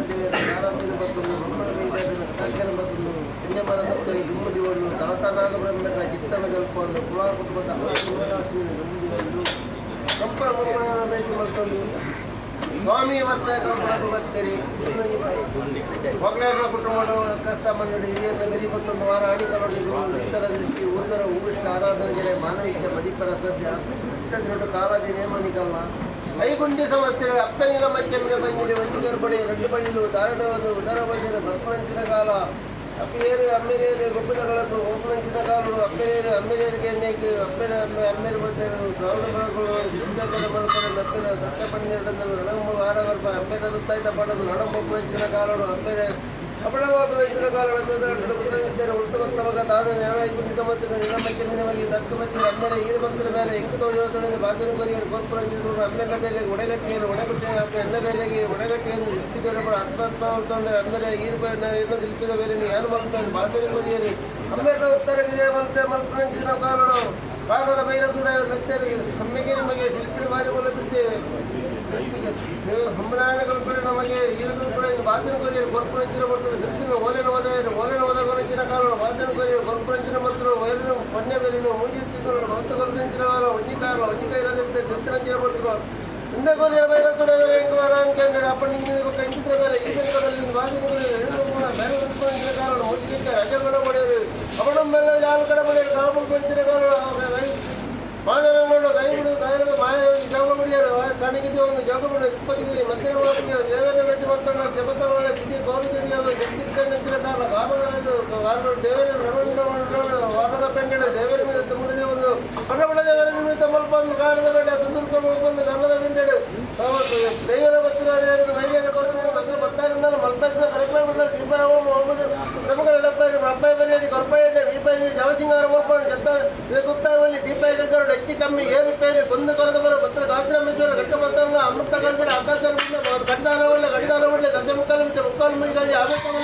ದೇವರ ನಾರಾಯಣ ಬತ್ತೊಂದು ಕಂಕನ ಬತ್ತೊಂದು ಪುಣ್ಯಮರ ದುಮ್ಮದಿವನ್ನು ತಲತನಾಗ ಬ್ರಹ್ಮನ ಚಿತ್ತನ ಕಲ್ಪೊಂದು ಕುಳ ಕುಟುಂಬದ ದುಮ್ಮದಿವನ್ನು ಕಂಪನ ಬೇಟಿ ಮಲ್ತೊಂದು ಸ್ವಾಮಿ ಮತ್ತೆ ಕಲ್ಪನ ಬತ್ತರಿ ಮೊಗಲರ ಕುಟುಂಬ ಕಷ್ಟ ಮನ್ನಡಿ ಹಿರಿಯರ ಬೆರಿ ಮತ್ತೊಂದು ವಾರ ಅಡಿಕಲೊಂದು ಇತರ ದೃಷ್ಟಿ ಊರ್ದರ ಊರಿಷ್ಟ ಆರಾಧನೆಗೆ ಮಾನವಿಕ ಮದಿಪರ ಸದ್ಯ ಇತ್ತದ್ರೊಟ್ಟು ಕಾಲಾದಿ ನೇಮನಿಕಲ್ಲ ಐಗುಂಡಿ ಸಮಸ್ಯೆ ಅಪ್ಪನಿನ ಮಚ್ಚಮ್ಮಿನ ಬಂಜಿರಿ ಒಂಜಿ ಗರ್ಭಣಿ రెండు ಬಳ್ಳಿಲು ದಾರುಣವನ್ನು ಉದರ ಬಂದಿರ ಬರ್ಪಣಂಚಿನ ಕಾಲ ಅಪ್ಪಿಯೇರು ಅಮ್ಮೆರೇರು ಗೊಬ್ಬರಗಳನ್ನು ಓಪನಂಚಿನ ಕಾಲು ಅಪ್ಪನೇರು ಅಮ್ಮೆರೇರಿಗೆ ಎಣ್ಣೆಗೆ ಅಪ್ಪನ ಅಮ್ಮೆ ಅಮ್ಮೇರು ಬಂದರು ಗೌಡಗಳು ಸಿದ್ಧಕರ ಮಲ್ಪನ ನಪ್ಪಿನ ಸತ್ತ ಪನ್ನೆರಡನ್ನು ನಡಂಬ ವಾರಗರ್ಭ ಅಮ್ಮೆರ ತಾಯ್ತ ಪಡದು ನಡಂಬ ಕಾಲಡು ಅಮ್ಮೆರೆ ಅಪಡವಾಪನಂಚಿನ ಕಾಲಡು ಉತ್ತಮತ್ತಮಗ ತಾನು ನ್ಯಾಯ ಮತ್ತು ನಿಲಮಕ್ಕೆ ತಕ್ಕ ಮತ್ತು ಅಮ್ಮೆರೆ ಈರು ಭಕ್ತರ ಮೇಲೆ ಎಂಕು ತೋಜೋತೊಡನೆ ಬಾತನು ಕೊರಿಯರು ಗೋಪುರಂಜಿದ್ರು ಅಮ್ಮೆ ಕಟ್ಟೆಗೆ ಒಡೆಗಟ್ಟಿಯನ್ನು ಒಡೆಗಟ್ಟೆ ಎಣ್ಣೆ ಬೇಲೆಗೆ ಒಡೆಗಟ್ಟಿಯನ್ನು ಇಟ್ಟಿದ್ದರ ಆತ್ಮಾತ್ಮ ಅಮ್ಮೆರೆ ಈರು ಎಣ್ಣೆ ತಿಲ್ಪಿದ ಬೇರೆ ಏನು ಮಾಡ್ತಾರೆ ಬಾತನು ಕೊರಿಯರು ಅಮ್ಮೆರ ಉತ್ತರ ಗಿರಿಯ ಮಲ್ತೆ ಮಲ್ಪನಂಚಿನ ಕಾಲಡು ಕಾಲದ ಬೈರ ಕೂಡ ಮೆತ್ತರಿಗೆ ಅಮ್ಮೆಗೆ ನಿಮಗೆ ಶಿಲ್ಪಿ ಬಾರಿ ಬಿಡ್ತಿ ಹಮ್ಮನಾಯಣ ಕಲ್ಪನೆ ನಮಗೆ ಈರು ಕೂಡ ಬಾತನು ಕೊರಿಯರು ಗೋಪುರಂಚಿನ ಬರ್ತಾರೆ ಶಿಲ್ಪಿನ ಓಲೆನ ಓದ ಓಲೆನ ಓದ ಕೊರಂಚಿನ ಕಾಲಡು ಬಾತನು ಕೊರಿಯರು ಗೋಪುರಂಚಿನ ಮಂತ್ರ ವಯಲಿನ ಪೊನ್ನೆ ಬೇಲಿನ ಮುಂಜಿ ತಿಂಗಳು ಭಕ್ತ ಕೊರಂಚಿನ ಒಂಜಿಕಾರ ಒಂಜಿಕ ಇರೋದಂತೆ ದತ್ತರಂಚಿನ ಬರ್ತಾರೆ ಇಂದ ಕೊರಿಯ ಬೈರ ಕೂಡ ಹೆಂಗ್ ವರ ಅಂಕೆಂದರೆ ಅಪ್ಪ ನಿಮಗೆ ಕಂಚಿದ್ರ ಮೇಲೆ ಈ ಬೆಂಕದಲ್ಲಿ ಬಾತನು ಕೊರಿಯರು ಬೇರೆ ಕಾಲಡು ಮುಂಜಿಕ್ಕೆ ರಜಗಳ ಪಡೆಯರು ಅವನ ಮೇಲೆ ಯಾರು ಕಡೆ ಪಡೆಯರು ಕಾಮು ಕೊಂಚಿನ ಕಾಲಡು ಮಾದರಗಳು ಕೈಬಿಡು ಕಾಯದ ಮಾಯ ಜೋಗ ಮುಡಿಯರು ಕಣಗಿದ್ದು ಒಂದು ಜೋಗ ಮುಡಿ ಇಪ್ಪತ್ತಿಗೆ ಮತ್ತೆ ದೇವರ ಭೇಟಿ ಮಾಡ್ಕೊಂಡು ಜಪತಗಳ ಸ್ಥಿತಿ ಗೌರಿ ಜಗತ್ತಿನ ಕಾಲ ಕಾಲದ ದೇವರ ವಾರದ ಪೆಂಗಡ ದೇವರ ಮೇಲೆ ತುಮುಡಿದೆ ಒಂದು ಪಡಬಡ ದೇವರ ನಿಮಿತ್ತ ಮಲ್ಪಂದು ಕಾಣದ ಬೇಡ ತುಂದುರ್ಕೊಂಡು ಬಂದು ಕನ್ನದ ಬೆಂಡೆಡು ದೈವರ ಬತ್ತಿನ ವೈದ್ಯರ ಕೊಟ್ಟು ಬತ್ತಾರಿಂದ ಮಲ್ಪದ ಕರೆಕ್ಟ್ ದೀಪ ನಮಗಳೆಲ್ಲ ಅಪ್ಪಾಯಿ ಬರೆಯದಿ ಕೊರ್ಪಾಯ ದೀಪಾಯಿ ಜಲಸಿಂಗಾರ ಮಲ್ಪಂಡು ಜತ್ತ ಕುತ್ತಾವಲ್ಲಿ ದೀಪಾಯಿ ಗಗ್ಗರು ಹೆಚ್ಚಿ ಕಮ್ಮಿ ಏರುಪೇರು ಕೊಂದು ಕೊರದ ಬರೋ ಭತ್ರ ಗಾತ್ರಾಮೇಶ್ವರ ಗಟ್ಟ ಬತ್ತನ್ನ ಅಮೃತ ಕಲ್ಪನೆ ಆಕಾಶ ಕಡಿದಾನವಲ್ಲ ಕಡಿದಾನವಲ್ಲ ಸದ್ಯ ಮುಕ್ಕಾಲು ಮುಕ್ಕಾಲು ಮುಂಜಾನೆ ಆಮೇಲೆ